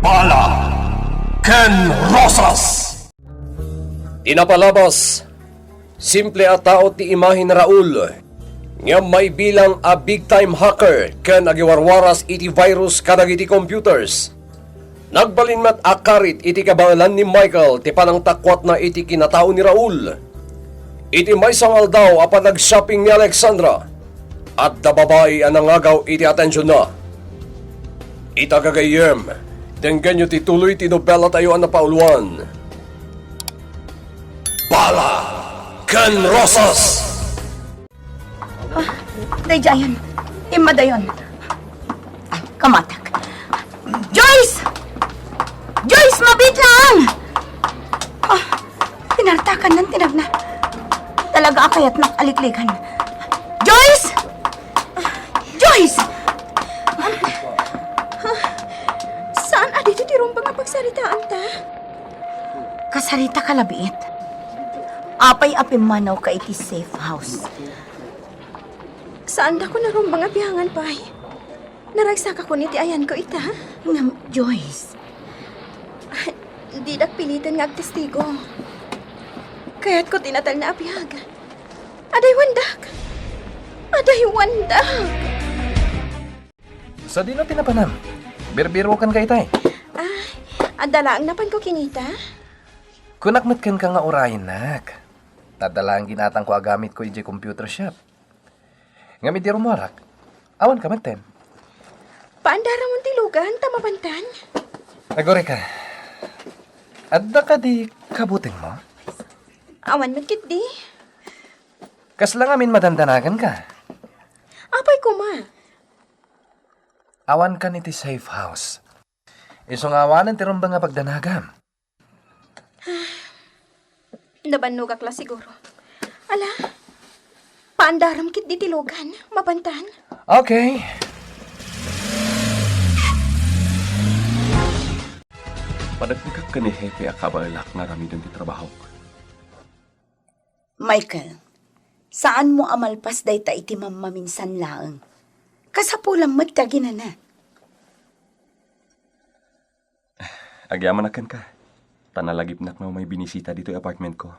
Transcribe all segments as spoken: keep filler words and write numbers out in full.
Bala ken Rosas. Ti napalabas, simple a tao ti imahe ni Raul, ngem maibilang a big-time hacker ken agiwarwaras iti virus kadagiti computers. Nagbalin met a karit iti kabaelan ni Michael ti panangtakuatna iti kinatao ni Raul. Iti maysa nga aldaw a panagshopping ni Alexandra, adda babai a nangagaw iti atensionna. Ita gagayyem, denggenyo ti tuloy ti nobelatayo a napauluan, Bala ken Rosas! Ah, daydiayen. Immadayon. Ay, kamatek. Joyce! Joyce, mabiit lang! Ah, pinartakan nan tinagna. Talaga a kayatnak a liklikan. Joyce! Joyce! Saan a ditoy ti rumbeng a pagsaritaanta? Kasarita ka labiit. Apay a pimmanawka iti safe house? Saandakon a rumbeng a biangan pay. Naragsakakon iti ayanko ita. Ngem, Joyce. Didak piliten nga agtestigo. Kayatko ti natalna a biag. Adaywandak! Adaywandak! Sadino ti napanam? Birbirokenka itay. Ay, adda laeng napanko kinita. Kunak met kenka nga urayennak. Adda laeng ginatangko a gamitko idiay computer shop. Ngem idi rumuarak, awan ka metten. Paandaramon ti lugan, ta mapantan. Agurayka. Adda kadi kabutengmo? Awan met ketdi. Kasla ngamin madandanaganka? Apay koma? Awankan iti safe house. Isu nga awanen ti rumbeng a pagdanagam. Nabannogak la siguro. Ala, paandaram ketdi ti lugan, mapantan. Okay. Panagpikak ken ni Hepe a kabaelak nga aramiden ti trabahok. Michael, saanmo a malpas dayta iti mammaminsan laeng. Kasapulam met ti aginana. Agyamanak kenka, ta nalagipnak nga umay binisita ditoy apartmentko.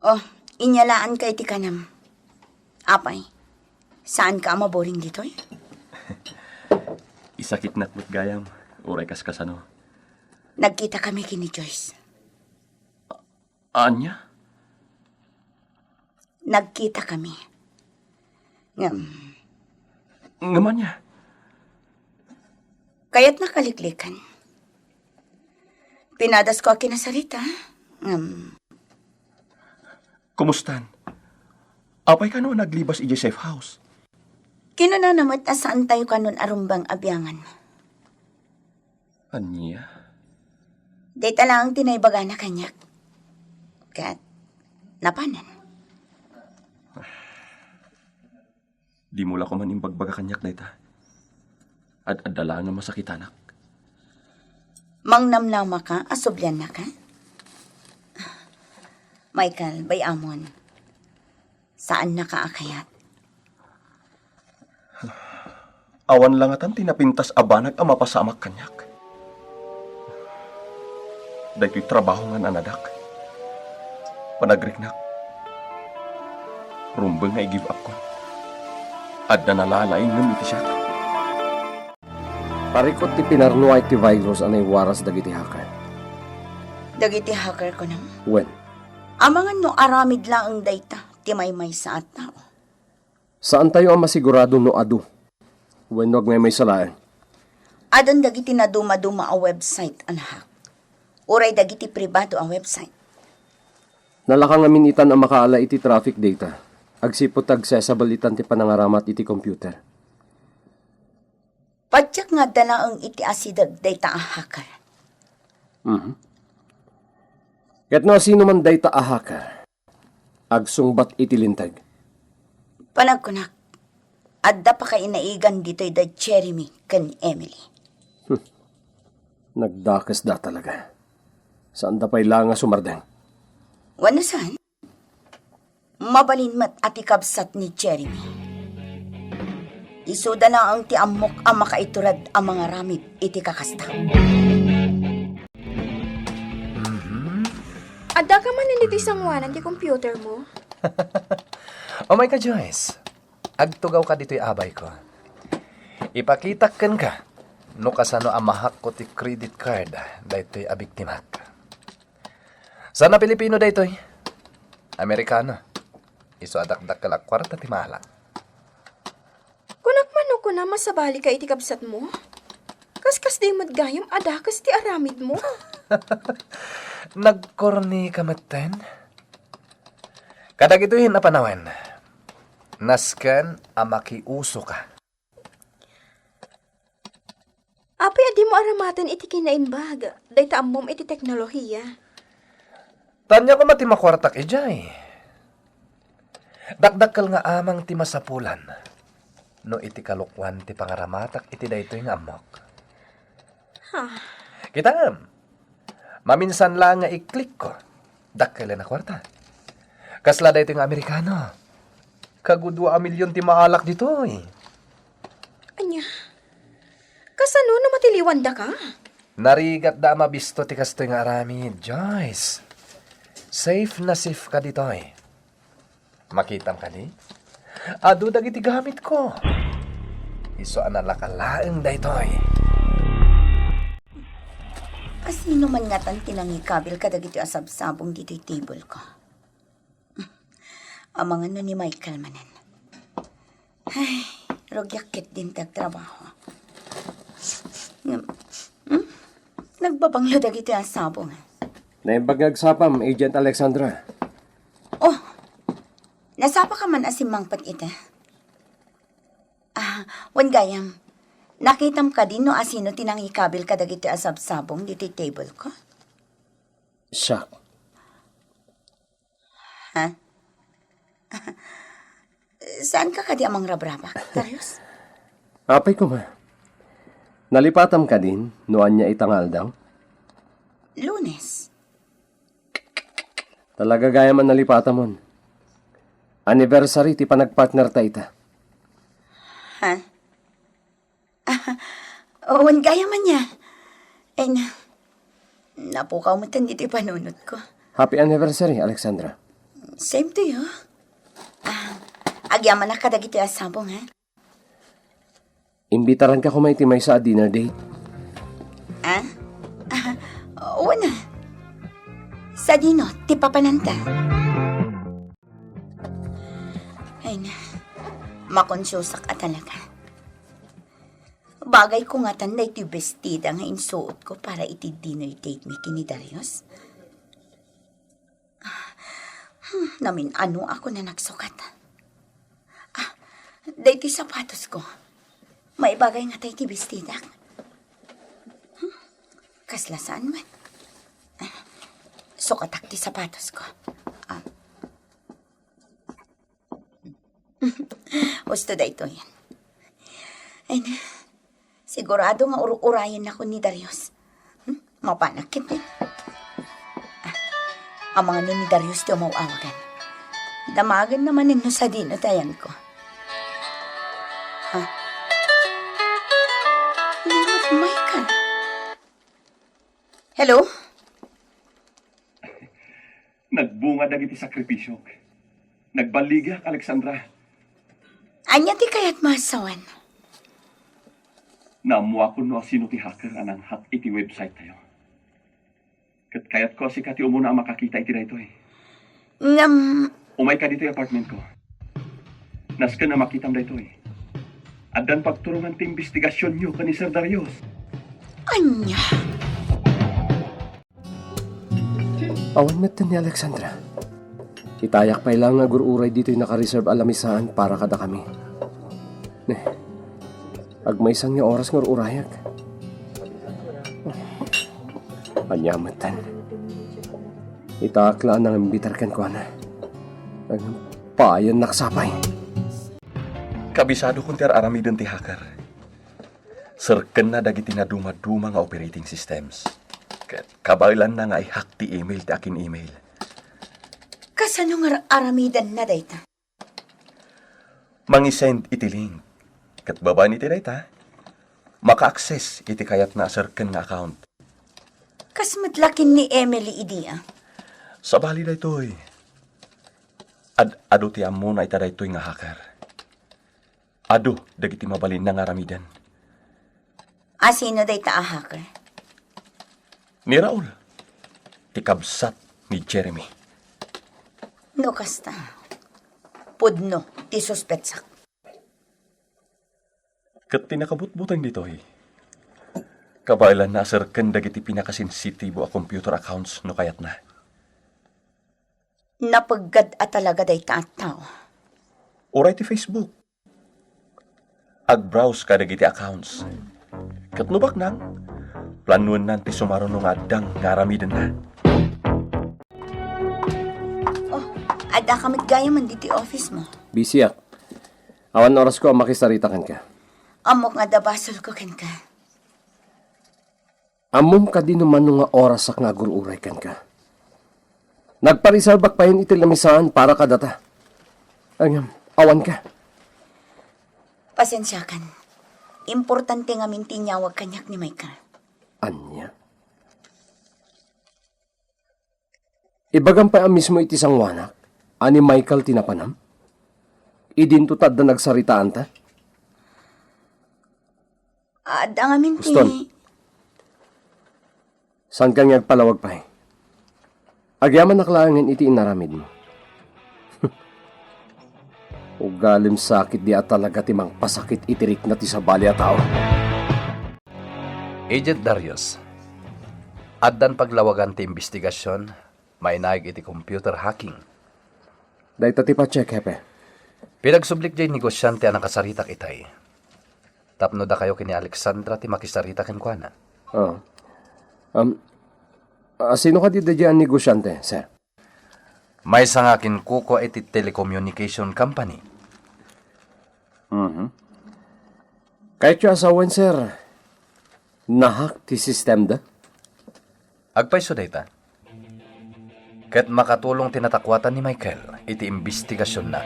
Oh, inyalaanka iti kanam. Apay, saanka a maboring ditoy? Isakitnak met gayam, uray kaskasano. Nagkitakami ken ni Joyce. Ania? Nagkitakami. Ngem, Ngem ania? Kayatnak a liklikan. Pinadasko a kinasarita, ngem. Kumustan? Apay kano a naglibas idiay safe house? Kinunana met a saantayo kanon a rumbeng a biangan. Ania? Dayta laeng ti naibagana kaniak. Ket napanen. Dimo la koman imbagbaga kaniak dayta. Ad-adda laeng a masakitanak. Mangnamnamaka a subliannaka? Michael, bay-amon. Saannaka a kayat. Awan la ngatan ti napintas a banag a mapasamak kaniak. Daytoy trabaho nga nanadak. Panagriknak. Rumbeng nga i-give up ko. Adda nalalaing ngem iti siak. Parikut ti pinarnuay ti virus a naiwaras dagiti hacker. Dagiti hacker, kunam? Wen. Amangan no aramid laeng dayta ti maymaysa a tao. Saantayo a masigurado no adu wenno agmaymaysa laeng. Adun dagiti nadumaduma a website a nahack, uray dagiti pribado a website. Nalaka ngamin itan a makaala iti traffic data, agsipud ta accessible itan ti panangaramat iti computer. Patiek nga adda laeng iti asideg dayta a hacker. Mhm. Ket no asino man dayta a hacker, agsungbat iti linteg. Panagkunak, adda pakainaigan ditoy da Jeremy ken Emily. Hmm. Nagdakesda talaga. Saanda pay la nga sumardeng. Wenno saan? Mabalin met a ti kabsat ni Jeremy. Isuda laeng ti ammok a makaiturad a mangaramid iti kakasta. Adda ka manen ditoy sanguanan ti computer mo? Umay ka, Joyce. Agtugaw ka ditoy abay ko. Ipakitak kenka no kasano a mahakko ti credit card daytoy a biktimak. Saan a Pilipino daytoy? Amerikano. Isu a dakdakkel a kuarta ti maalak. Kunak man no kuna masabali ka iti kabsat mo? Kas, kas di met gayam a dakes ti aramid mo? Nagkorni ka metten? Kadagitoy a panawen, nasken a makiuso ka. Apay a dimo aramaten iti kinaimbag dayta ammom iti teknolohiya? Ania koma ti makuartak idiay. Dakdakkel nga amang ti masapulan no iti kalokuan ti pangaramatak iti daytoy nga ammok. Ha? Kitaem, maminsan laeng nga i-click ko, dakkelen a kuarta. Kasla daytoy nga Amerikano. Kagudua a milion ti maalak ditoy. Ania? Kasano no matiliwandaka? Narigatda a mabisto ti kastoy nga aramid, Joyce. Safe na safe ka ditoy. Makitam kadi? Adu dagiti gamitko. Isu a nalaka laeng daytoy. Asino man ngatan ti nangikabil kadagitoy a sabsabong ditoy table ko? Amangan no ni Michael manen. Ay, rugiak ketdin ti agtrabaho. Ngem, hmm? Nagbabanglo dagitoy a sabong. Naimbag nga agsapam, Agent Alexandra. Oh, nasapa ka man a simmangpet ita? Ah, wen gayam, nakitam kadi no asino ti nangikabil kadagitoy a sabsabong ditoy table ko? Siak. Ha? Saan ka kadi a mangrabrabak, Darius? Apay koma. Nalipatam kadin no ania ita nga aldaw? Lunes. Talaga gayam a nalipatamon. Anniversary ti panagpartner ta ita. Ha? Wen gayam ania. Ay na. Napukaw metten ditoy panunotko. Happy anniversary, Alexandra. Same to you. Ah, agyamanak kadagitoy a sabong, ha? Imbitaranka koma iti maysa a dinner date. Ah? Ah, wen a. Sadino ti papananta? Ay na, makonsusak a talaga. Bagay ko ngatan daytoy bestida nga insuotko para iti dinner date mi ken ni Darius? Hmm, namin-ano ako a nagsukat. Ah, daytoy sapatosko. Maibagay ngata iti bestidak. Hmm, kasla saan man. Ah, sukatak ti sapatosko. Ah. Husto daytoy. Ay na, sigurado nga ur-urayennakon ni Darius. Hmm? Mapanak ketdin. Ah, amangan ni Darius ti umaw-awagan. Damagen na manen no sadino ti ayanko. Ha? Lord, Michael. Hello? Nagbunga dagiti sakripisiok. Nagballigak, Alexandra. Ania ti kayatmo a sawen? Naammoakon no asino ti hacker a nanghack iti website tayo. Ket kayatko a sika ti umuna a makakita iti daytoy. Ngem, umayka ditoy apartment ko. Nasken a makitam daytoy. Addan pagturongan ti imbestigasionyo ken ni Sir Darius. Ania? Awan metten ni Alexandra. Itayak pay laeng nga agur-uray ditoy naka-reserve a lamisaan para kadakami. Ne, agmaysan nga oras nga ur-urayak. Ania metten? Itaak la a nangimbitar kenkuana. Payennak sapay. Kabisadokon ti ar-aramiden ti hacker. Serkenna dagiti nadumaduma nga operating systems. Ket kabaelanna nga i-hack ti email ti akin-email. Kasano nga ar-aramidenna dayta? Mangisend iti link. Ket babaen iti dayta, maka-access iti kayatna a serken nga account. Kas met la ken ni Emily idi, a. Sabali daytoy. Ad-adu ti ammona ita daytoy nga hacker. Adu dagiti mabalinna nga aramiden. A, sino dayta a hacker? Ni Raul, ti kabsat ni Jeremy. No kasta, pudno ti suspetsak. Ket ti nakabutbuteng ditoy, kabaelanna a serken dagiti pinakasensitibo a computer accounts no kayatna. Napeggad a talaga dayta a tao. Uray ti Facebook. Ag-browse kadagiti accounts. Ket no baknang, planuennan ti sumaruno nga addang nga aramidenna. Oh, adda ka met gayam ditoy office mo. Busyak. Awan orasko a makisarita kenka. Ammok nga adda basolko kenka. Ammom kadi no mano nga orasak nga agur-uray kenka? Nagparisalbak payen iti lamisaan para kadata. Ngem, awanka. Pasensiakan. Importante ngamin ti inyawag kaniak ni Michael. Ania? Ibagam pay a mismo iti sangoanak a ni Michael ti napanam? Idinto ta adda nagsaritaanta? Adda ngamin ti Uston. Saanka nga agpalawag pay? Agyamanak laengen iti inaramidmo. Ugalim sakit di a talaga ti mangpasakit iti rikna ti sabali a tao. Agent Darius, addan paglawagan ti imbestigasion mainaig iti computer hacking. Dayta ti pacheck, Hepe. Pinagsublik diay negosiante a nakasaritak itay. Tapno dakayo ken ni Alexandra ti makisarita kenkuana. Ah. Um, ah, sino kadi daydiay a negosiante, sir? Maysa nga akinkukua iti telecommunication company. Mhm. Kayatyo a sawen, sir, nahack ti sistemda? Agpayso dayta. Ket makatulong ti natakuatan ni Michael iti imbestigasionna.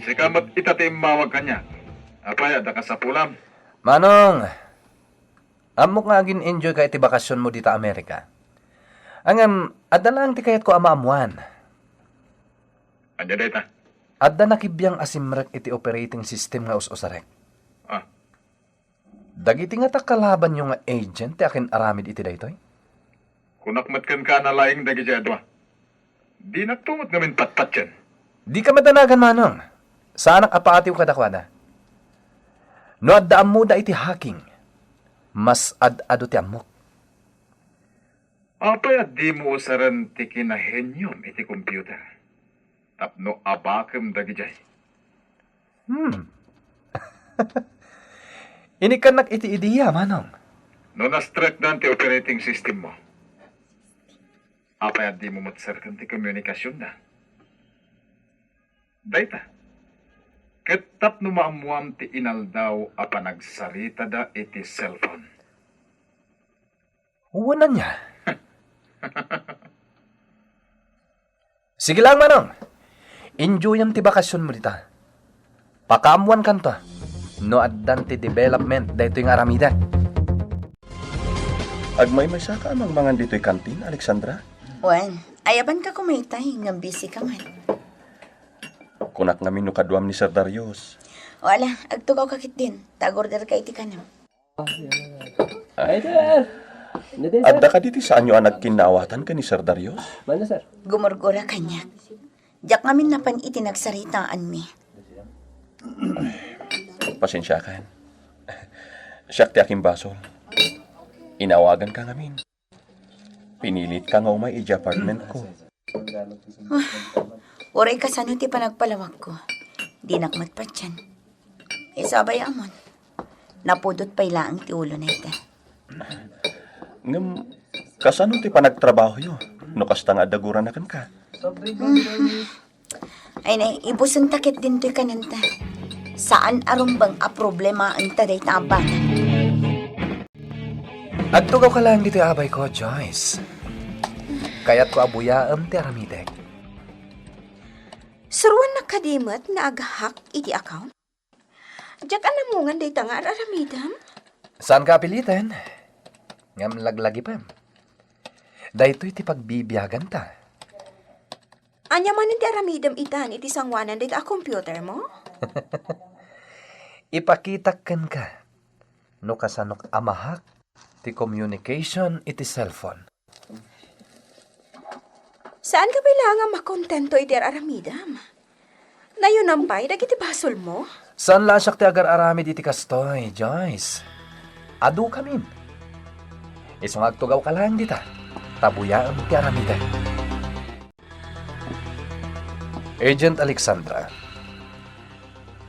Sika met ita ti immawag kaniak. Apay, adda kasapulam? Manong, ammok nga agin-enjoyka iti bakasionmo dita Amerika. Ngem, adda laeng ti kayatko a maammoan. Ania dayta? Adda nakibiang a simrek iti operating system nga us-usarek. Ah. Dagiti ngata kalabanyo nga agent ti akin-aramid iti daytoy? Kunak met kenka a nalaing dagidiay a dua. Dinakto met ngamin patpatien. Dika madanagan, Manong. Saanak a paatiw kadakuada. No adda ammoda iti hacking, mas ad-adu ti ammok. Apay a dimo usaren ti kinaheniom iti computer tapno abakem dagidiay? Hmm. Inikkannak iti idea, Manong. No na-strikedan ti operating system mo, apay a dimo met serken ti komunikasionna? Dayta. Ket tapno maammoam ti inaldaw a panagsaritada iti cellphone. Wen ania? Sige lang, Manong. Enjoyem ti bakasionmo dita. Pakaammoankanto no addan ti development daytoy nga aramidek. Agmaymaysaka a mangmangan ditoy kantin, Alexandra? Wen, ayabanka koma itay, ngem busy ka met. Kunak ngamin no kaduam ni Sir Darius. O ala, agtugawka ketdin, ta agorderka iti kanem. Ay, sir. Adda kadi ti saanyo a nagkinnaawatan ken ni Sir Darius? Mano, sir? Gumurgura kaniak. Diak ngamin napan iti nagsaritaanmi. Pasensiakan. Siak ti akimbasol. Inawaganka ngamin. Pinilitka nga umay iti apartmentko. Ah, uray kasano ti panagpalawagko. Dinak met patien. Isu a bay-amon. Napudot pay laeng ti ulona ita. Ngem, kasano ti panagtrabahoyo no kasta nga adda gurana kenka? Ay, nay, ibusenta ketdin toy kanenta. Saan a rumbeng a problemaenta dayta a banag. Agtugawka laeng ditoy, abayko, Joyce. Kayatko a buyaem ti aramidek. Suroannak kadi met nga ag-hack iti account? Diak a namungan dayta nga ar-aramidem. Saanka a piliten, ngem laglagipem. Daytoy ti pagbibiaganta. Ania manen ti aramidem itan iti sangoanan dayta a computer mo? Ipakitak kenka no kasanok a ma-hack ti communication iti cellphone. Saanka pay la nga makontento iti ar-aramidem? Nayonam pay dagiti basolmo? Saan la a siak ti agar-aramid iti kastoy, Joyce. Adukamin. Isu nga agtugawka laeng dita, ta buyaem ti aramidek. Agent Alexandra,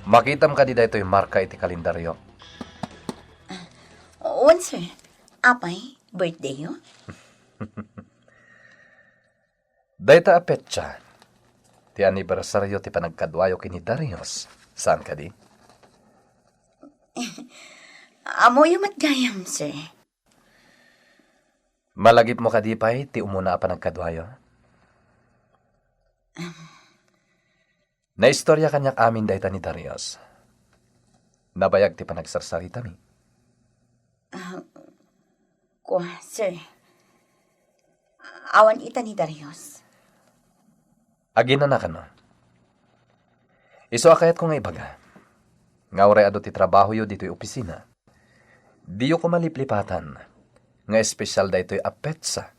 makitam kadi daytoy marka iti kalendario? Wen, sir. Apay, birthdayyo? Dayta a petsa, ti anibersario ti panagkaduayo ken ni Darius, saan kadi? Ammoyo met gayam, sir. Malagipmo kadi pay ti umuna a panagkaduayo? Naistorya kaniak amin dayta ni Darius. Nabayag ti panagsarsaritami. Ah, kua, sir. Awan ita ni Darius. Aginana kano? Isu a kayatko nga ibaga, nga uray adu ti trabahoyo ditoy opisina, diyo koma liplipatan nga espesyal daytoy a petsa,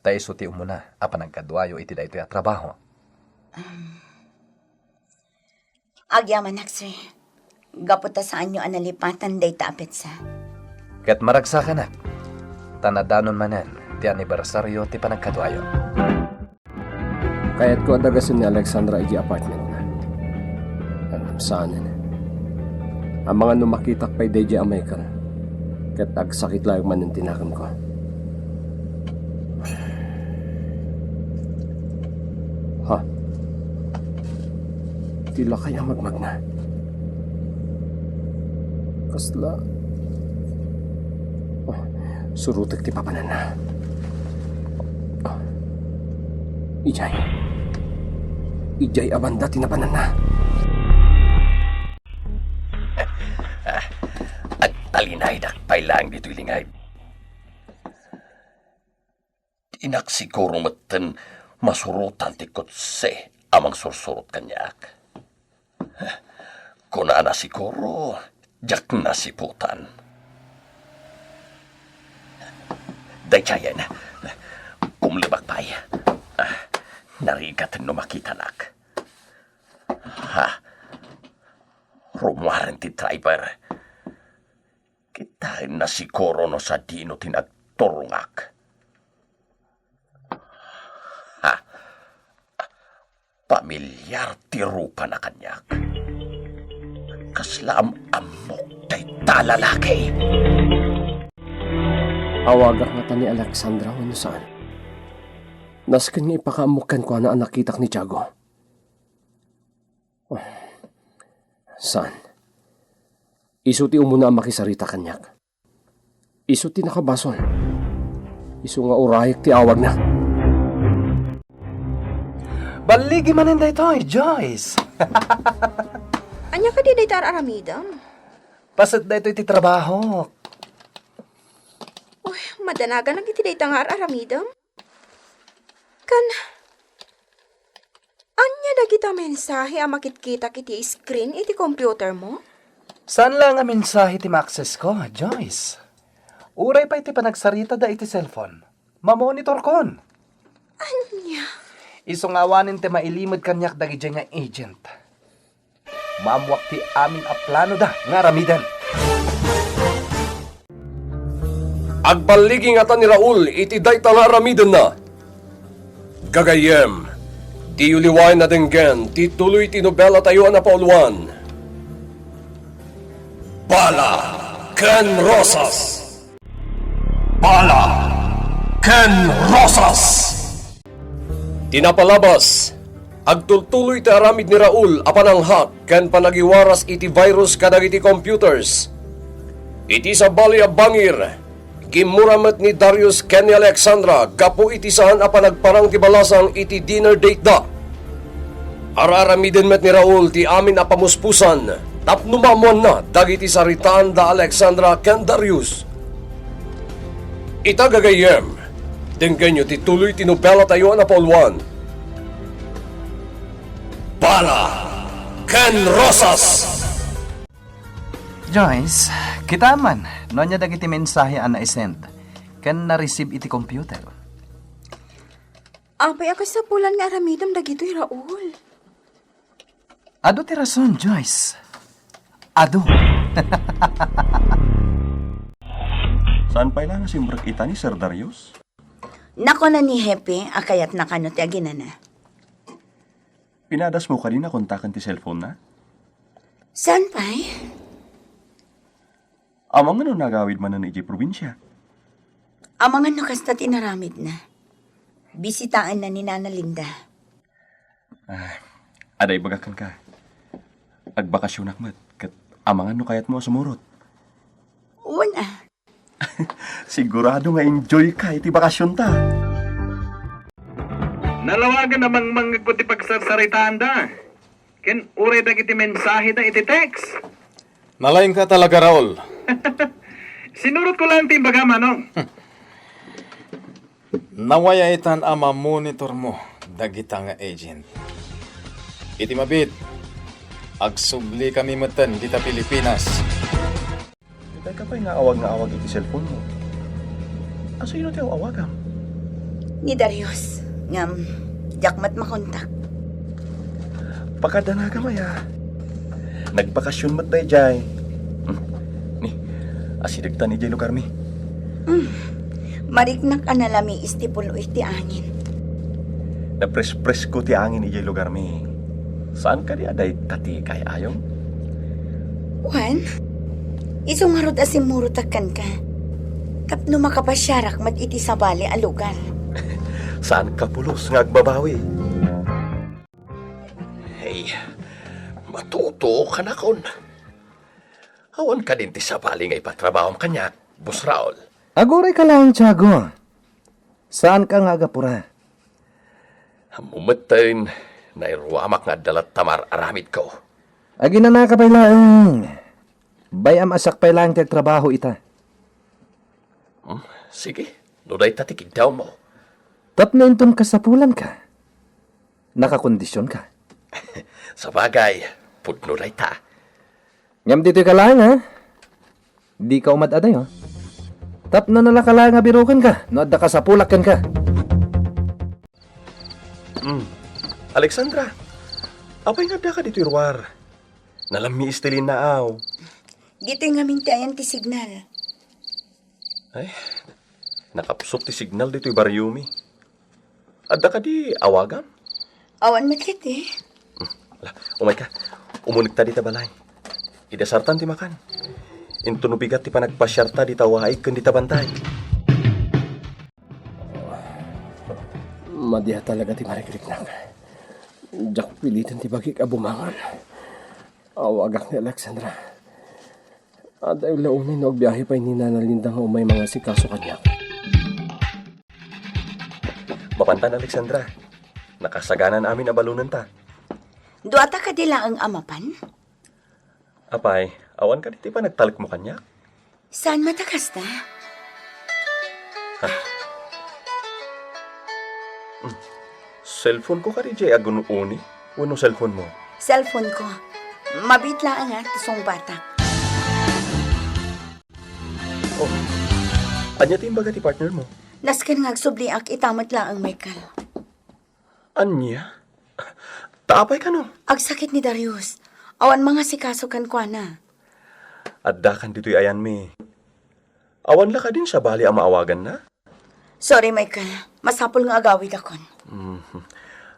ta isu ti umuna a panagkaduayo iti daytoy a trabaho. Um, Agyamanak, sir. Gapu ta saanyo a nalipatan dayta a petsa. Ket maragsakanak, ta nadanon manen ti anibersario ti panagkaduayo. Kayatko a dagasen ni Alexandra idiay apartmentna. Ngem saanen. Amangan no makitak pay daydiay a Michael, ket agsakit laeng manen ti nakemko. Ha? Ti lakay a magmagna. Kasla? Oh, surotek ti papananna. Oh. Idiay. Idiay a banda ti napananna. Agtalinaydak pay laeng ditoy lingay. Dinak siguro metten masurotan ti kotse a mangsursurot kaniak. Kunana siguro, diak nasiputan. Daydiayen, kumlebak pay. Ah, narigat no makitanak. Ha? Rummuaren ti driver. Kitaenna siguro no sadino ti nagturongak. Ha? Pamilyar ti rupana kaniak. Kasla am-ammok dayta a lalaki. Awagak ngata ni Alexandra wenno saan? Nasken nga ipakaammok kenkuana a nakitak ni Tiago. Oh, saan? Isu ti umuna a makisarita kaniak. Isu ti nakabasol. Isu nga urayek ti awagna. Balligi manen daytoy, Joyce. Ania kadi dayta ar-aramidem? Paset daytoy ti trabahok. Uy, madanaganak iti dayta nga ar-aramidem. Kan, ania dagita mensahe a makitkitak iti screen iti computer mo? Saan la nga mensahe ti ma-access ko, Joyce. Uray pay ti panagsaritada iti cellphone, mamonitorkon. Ania? Isu nga awanen ti mailimed kaniak dagidiay nga agent. Maammoak ti amin a planoda nga aramiden. Agballigi ngata ni Raul iti dayta nga aramidenna. Gagayyem, diyo liwaen a denggen ti tuloy ti nobelatayo a napauluan, Bala ken Rosas. Bala ken Rosas. Ti napalabas, agtultuloy ti aramid ni Raul a pananghack ken panagiwaras iti virus kadagiti computers. Iti sabali a bangir, gimmura met ni Darius ken ni Alexandra gapu iti saan a panagparang ti balasang iti dinner date da. Ar-aramiden met ni Raul ti amin a pamuspusan tapno maammoanna dagiti saritaan da Alexandra ken Darius. Ita gagayyem, denggenyo ti tuloy ti nobelatayo a napauluan, Bala ken Rosas. Joyce, kita man no ania dagiti mensahe a naisend ken na-receive iti computer. Apay a kasapulan nga aramidem dagitoy, Raul? Adu ti rason, Joyce. Adu. Saan pay la nga simrek ita ni Sir Darius? Nakuna ni Hepe a kayatna kano ti aginana. Pinadasmo kadi a kontaken ti cellphone-na? Saan pay? Amangan no nagawid manen idiay probinsia? Amangan no kasta ti inaramidna. Bisitaenna ni Nana Linda. Ah, adda ibaga kenka. Agbakasionak met, ket amangan no kayatmo a sumurot. Wen a. Sigurado nga enjoy ka iti bakasionta. Nalawagan a mangmangngegko ti pagsarsaritaanda ken uray dagiti mensaheda iti text. Nalaingka talaga, Raul. Sinurotko laeng ti imbaga, Manong. Nawayaitan a mamonitormo dagita nga agent. Iti mabiit, agsublika metten dita Pilipinas. Dayta pay nga awag nga awag iti cellphone-mo. Asino ti aw-awagam? Ni Darius, ngem diak met makontak. Pakadanagam aya. Nagbakasion met daydiay. Hmm. Ni, asidegtan idiay lugarmi. Hmm. Mariknak a nalamiis ti puloy ti angin. Napres-presko ti angin idiay lugarmi. Saan kadi a dayta ti kay-ayom? Wen, isu ngarud a simmurotak kenka. Tapno makapasiarak met iti sabali a lugar. Saan ka pulos nga agbabawi? Hey, matuto kanakon. Awan kadin ti sabali nga ipatrabahom kaniak, Boss Raul? Aguray ka laeng, Tiago. Saanka nga agapura? Ammo metten, nairuamak nga adda latta mar-aramidko. Aginanaka pay laeng. Bay-am a siak pay laeng ti agtrabaho ita. Hmm, sige, no dayta ti kiddawmo. Tapno inton kasapulanka, nakakondisionka. Sabagay, pudno dayta. Ngem ditoy ka laeng, ha? Dika umad-adayo. Tapno nalaka laeng a birokenka no adda kasapulak kenka. Hmm. Alexandra, apay nga addaka ditoy ruar? Nalammiis ti linnaaw. Ditoy ngamin ti ayan ti signal. Ay, nakapsut ti signal ditoy baryomi. Adda kadi awagam? Awan met ketdi. Ala, umayka. Umunegta dita balay. Idasartan ti makan. Inton no bigat ti panagpasiarta dita waig ken dita bantay. Madi a talaga ti marikriknak. Diak piliten ti bagik a bumangon. Awagak ni Alexandra. Adda la unay no agbiahe pay ni Nana Linda nga umay mangasikaso kaniak. Mapantan, Alexandra. Nakasaganaan amin a balonenta. Duata kadi laeng a mapan? Apay, awan kadi ti panagtalekmo kaniak? Saan met a kasta? Cellphone ko kadi diay agun-uni wenno cellphone mo? Cellphone ko. Mabiit laeng a ti sungbatak. Oh, ania ti imbaga ti partner mo? Nasken nga agsubliak ita met laeng, Michael. Ania? Ta apay kano? Agsakit ni Darius. Awan mangasikaso kenkuana. Addakan ditoy ayanmi. Awan la kadin sabali a maawaganna? Sorry, Michael. Masapul nga agawidakon. Mhm.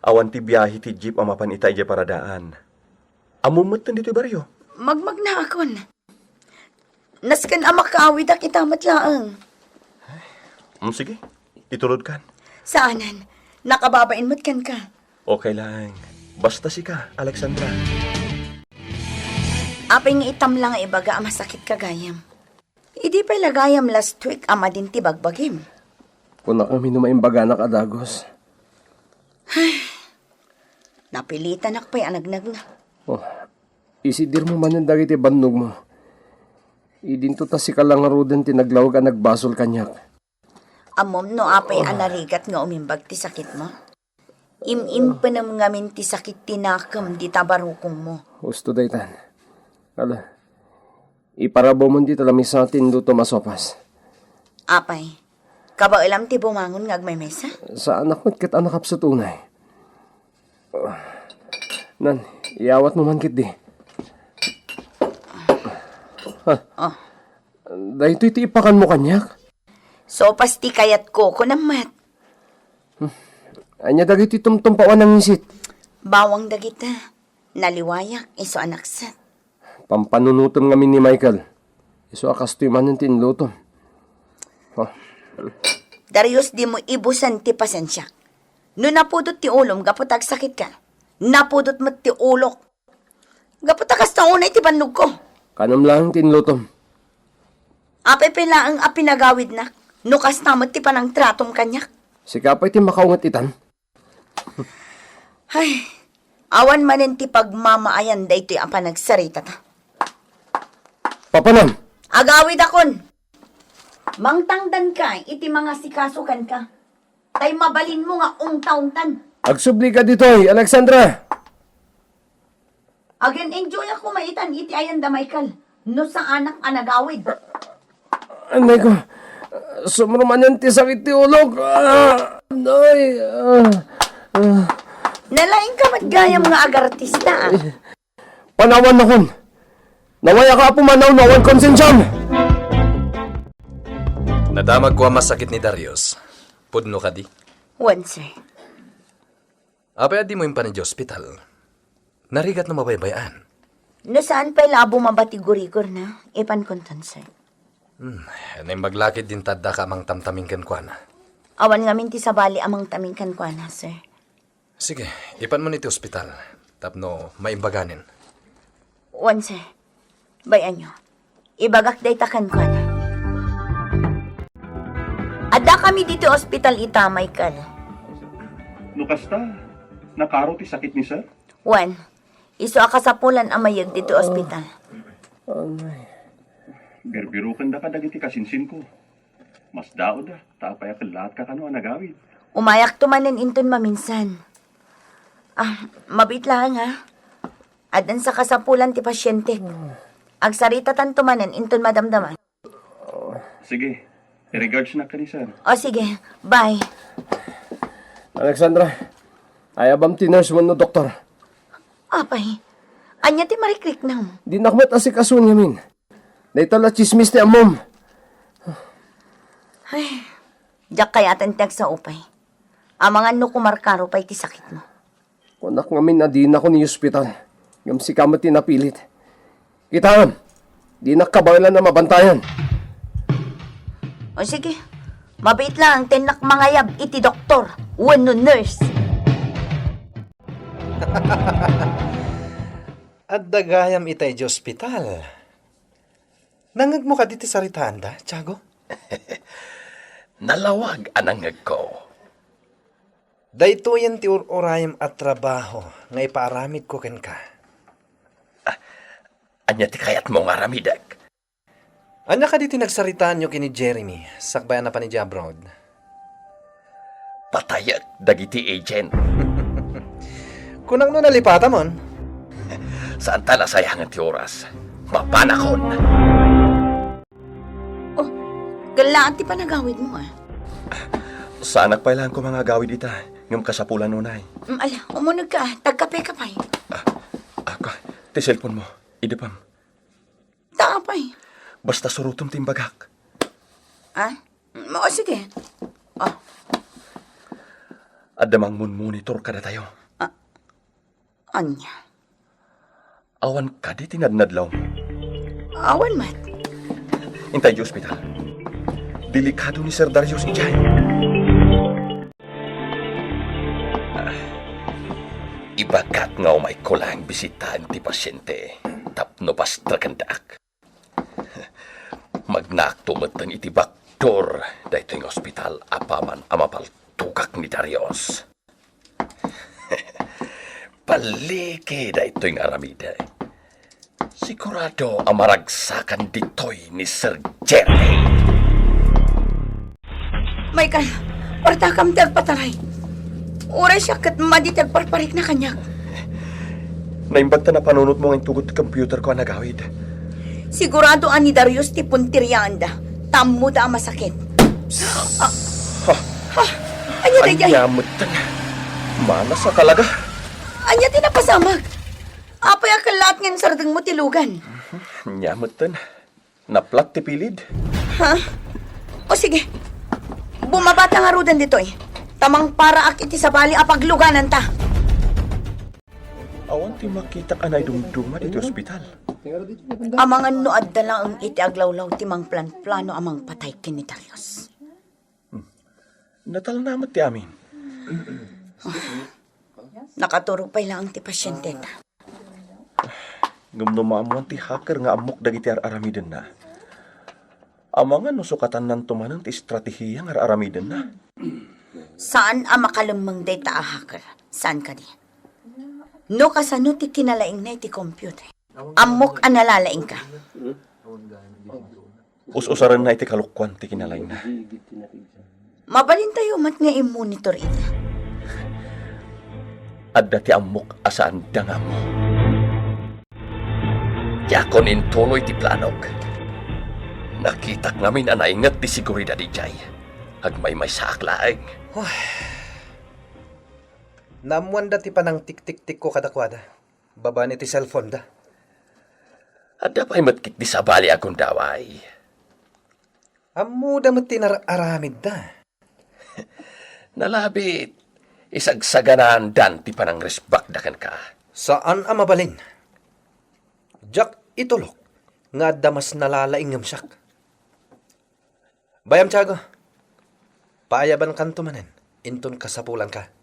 Awan ti biahe ti jeep a mapan ita idiay paradaan. Ammom metten ditoy barrio? Magmagnaakon. Nasken a makaawidak ita met laeng. Mm, sige, itulodkan. Saanen. Nakababain met kenka. Okay laeng. Basta sika, Alexandra. Apay nga itam la nga ibaga a masakitka gayam? Idi pay la gayam last week a madin ti bagbagim. Kunak ngamin no maimbaganak a dagus. Napilitanak pay a nagnagna. Oh, isidirmo manen dagiti bannogmo. Idinto ta sika la ngaruden ti naglawag a nagbasol kaniak. Ammom no apay a narigat nga umimbag ti sakitmo? Im-impenem ngamin ti sakit ti nakem dita barukongmo. Husto daytan. Ala, iparabawmon dita lamisa ti inlutom a sopas. Apay, kabaelam ti bumangon nga agmemesa? Saanak met ket a nakapsut unay. Nan, iyawatmo man ketdi. Ha? Oh. Daytoy ti ipakanmo kaniak? Sopas ti kayatko, kunam met. Ania dagiti tumtumpaw a nangisit? Bawang dagita. Naliwayak, isu a naksat. Pampanunotem ngamin ni Michael. Isu a kastoy manen ti inlutom. Oh. Darius, dimo ibusen ti pasensiak. No napudot ti ulom gapu ta agsakitka, napudot met ti ulok. Gapu ta kasta unay ti bannogko. Kanam laeng ti inlutom. Apay pay laeng a pinagawidnak no kasta met ti panangtratom kaniak? Sika pay ti makaunget itan? Ay, awan manen ti pagmamaayan daytoy a panagsaritata. Papanam! Agawidakon! Mangtangdanka iti mangasikaso kenka. Tay mabalinmo nga ungta-ungtan. Agsubli ka ditoy, Alexandra! Agen-enjoyak koma itan iti ayan da Michael, no saanak a nagawid. Anay ko, sumro manen ti sakit ti ulok. Ah, anay, ah, ah. Nalaingka met gayam nga agartista, ah. Panawannakon. Nawayaka a pumanaw no awan konsensiam. Nadamagko a masakit ni Darius. Pudno kadi? Wen, sir. Apay a dimo impan idiay ospital? Narigat no mabaybay-an? No saan pay la a bumaba ti gurigorna, ipankonton, sir. Hmm, naimbag la ketdin ta addaka a mangtamtaming kenkuana. Awan ngamin ti sabali a mangtaming kenkuana, sir. Sige, ipanmon iti ospital tapno maimbaganen. Wen, sir. Bay-anyo, ibagak dayta kenkuana. Addakami ditoy ospital ita, Michael. No kasta, nakaro ti sakit ni sir? Wen, isu a kasapulan a mayeg ditoy ospital. Birbiroken daka dagiti kasinsinko. Masdaawda, ta apay a kellaat ka kano a nagawid? Umayakto manen inton maminsan. Ah, mabiit laeng, ha? Addan sa kasapulan ti pasientek. Agsaritatanto manen inton madamdama. Sige, i-regards na kani, sir. O, sige. Bye. Alexandra, ayabam ti nurse wenno doktor. Apay, ania ti marikriknam? Dinak met asikason ngamin. Dayta la tsismis ti ammom. Ay, diak kayaten ti agsaupay. Amangan no kumarkaro pay ti sakitmo. Kunak ngamin a dinakon iospital. Ngem sika met ti napilit. Kitaem, dinak kabaelan a mabantayan. O sige, mabiit laeng ta innak mangayab iti doktor wenno nurse. Adda gayam ita idiay ospital. Nangngegmo kadi ti saritaanda, Tiago? Nalawag a nangngegko. Daytoyen ti ur-urayem a trabaho nga ipaaramidko kenka. Ah, ania ti kayatmo nga aramidek? Ania kadi ti nagsaritaanyo ken ni Jeremy sakbay a napan idiay abroad? Patayek dagiti agent. Kunak no nalipatamon. Saanta la sayangen ti oras. Mapanakon. Oh, kellaat ti panagawidmo, ah. Saanak pay laeng koma nga agawid ita, ngem kasapulan unay. Mm, ala, umunegka, ah. Tagkapeka pay. Ah, ako, ti cellphone mo. Idepam. Ta apay? Basta surotom ti imbagak. Ah? Mm, o, sige. Oh. Adda mangmonitor kadatayo. Ah, ania? Awan kadi ti nadnadlaw? Awan met. Intay di ospital. Delikado ni Sir Darius idiay. Ah, ibagak nga umayko laeng bisitaen ti pasiente tapno pastekendak. Magnaakto metten iti bakdor daytoy nga ospital apaman a mapaltogak ni Darius. Balliki daytoy nga aramidek. Sigurado a maragsakan ditoy ni Sir Jerry. Michael, wartakam ti agpataray. Uray siak ket madi ti agparparikna kaniak. Naimbag ta napanunotmo nga intugod ti computer ko a nagawid. Sigurado a ni Darius ti punteriaanda. Ta ammoda a masakit. Ah, ah, ania daydiay? Ania metten? Manas a talaga. Ania ti napasamak? Apay a kellaat nga insardengmo ti lugan? Ania metten? Naplat ti pilid. Ha? O sige. Bumabata ngaruden ditoy. Ta mangparaak iti sabali a paglugananta. Awan ti makitak a naidumduma ditoy ospital. Amangan no adda laeng iti aglawlaw ti mangplanplano a mangpatay ken ni Darius. Natalna met ti amin. Nakaturog pay laeng ti pasienteta. Ngem no maammoan ti hacker nga ammok dagiti ar-aramidenna, amangan no sukatannanto manen ti estrategia nga ar-aramidenna. Saan a makalemmeng dayta a hacker. Saan kadi? No kasano ti kinalaingna iti computer? Ammok a nalalaingka. Us-usarenna iti kalokuan ti kinalaingna. Mabalintayo met nga immonitor ida. Adda ti ammok a saanda nga ammo. Diakon intuloy ti planok. Nakitak ngamin a nainget ti seguridad idiay. Agmaymaysaak laeng. Naammoanda ti panangtiktiktikko kadakuada babaen iti cellphone-da. Adda pay met ketdi sabali a gundaway. Ammoda met ti nar-aramidda. Nalabit, isagsaganaandan ti panangrisbakda kenka. Saan a mabalin. Diak itulok nga adda mas nalalaing ngem siak. Bayam, Tiago. Paayabankanto manen, inton kasapulanka.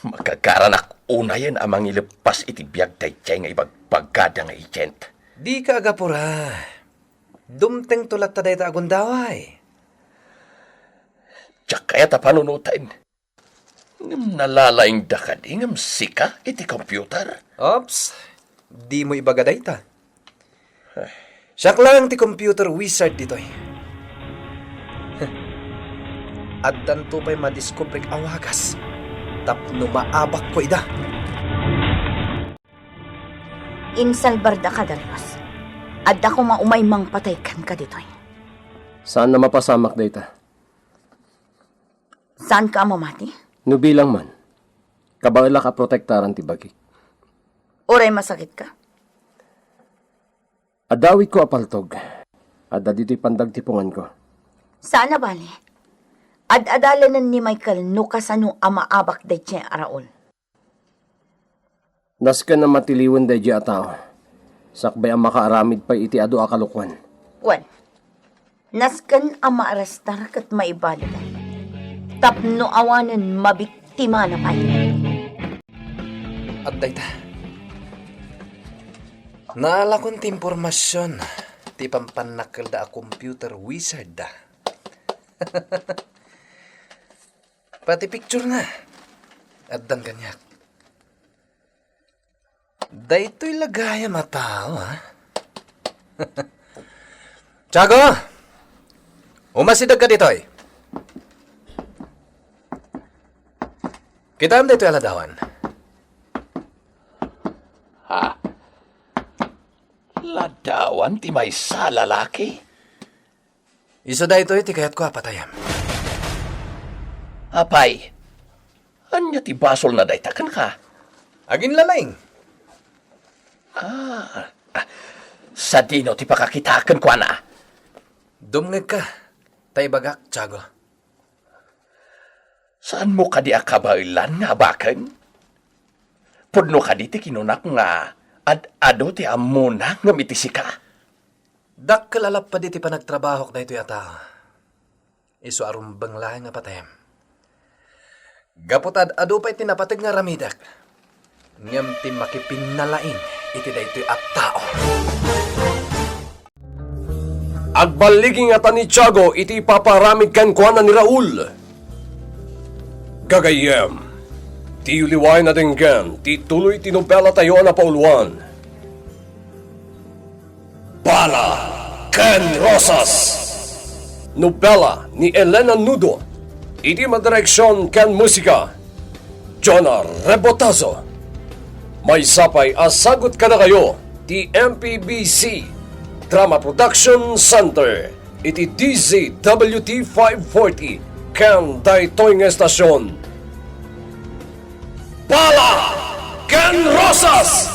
Makagaranak unayen a mangileppas iti biag daydiay nga ibagbagada nga agent. Dika agapura. Dumtengto latta dayta a gundaway. Diak kayat a panunoten. Ngem nalalaingda kadi ngem sika iti computer? Ops, dimo ibaga dayta. Siak laeng ti computer wizard ditoy. Addanto pay madiskubrek a wagas tapno maabakko ida. Insalbarda ka, Darius. Adda koma umay mangpatay kenka ditoy. Saan a mapasamak dayta. Saanka a mamati? No bilang man, kabaelak a protektaran ti bagik. Uray masakitka? Adda awitko a paltog. Adda ditoy pandagtipunganko. Saan a bale. Ad-adalanen ni Michael no kasano a maabak daydiay a Raul. Nasken a matiliwen daydiay a tao, sakbay a makaaramid pay iti adu a kalokuan. Wen, nasken a maarestar ket maibaludan, tapno awanen mabiktimana pay. Adda ita. Naalakon ti impormasion ti pampannakkelda a computer wizard da. Pati picture na. Addan kaniak. Daytoy la gayam a tao, ha? Tiago! Umasidegka ditoy. Kitaem daytoy a ladawan. Ha? Ladawan ti maysa a lalaki? Isu daytoy ti kayatko a patayem. Apay, ania ti basolna dayta kenka? Aginlalaing. Ah, ah, sadino ti pakakitaak kenkuana? Dumngegka, ta ibagak, Tiago. Saanmo kadi a kabaelan nga abaken? Pudno kadi ti kinunak nga ad-adu ti ammona ngem iti sika? Dakkel a lapped iti panagtrabahok daytoy a tao. Isu a rumbeng laeng a patayem. Gapu ta ad-adu pay ti napateg nga aramidek, ngem ti makipinnalaing iti daytoy a tao. Agballigi ngata ni Tiago iti ipapaaramid kenkuana ni Raul. Gagayyem, Diyo liwaen a denggen ti tuloy ti nobelatayo a napauluan, Bala ken Rosas. Nobela ni Elena Nudo. Iti madireksion ken musika, Jonah Rebotazo. Maysa pay a sagut kadakayo ti M P B C Drama Production Center iti D Z W T five forty ken daytoy nga estasion. Bala ken Rosas!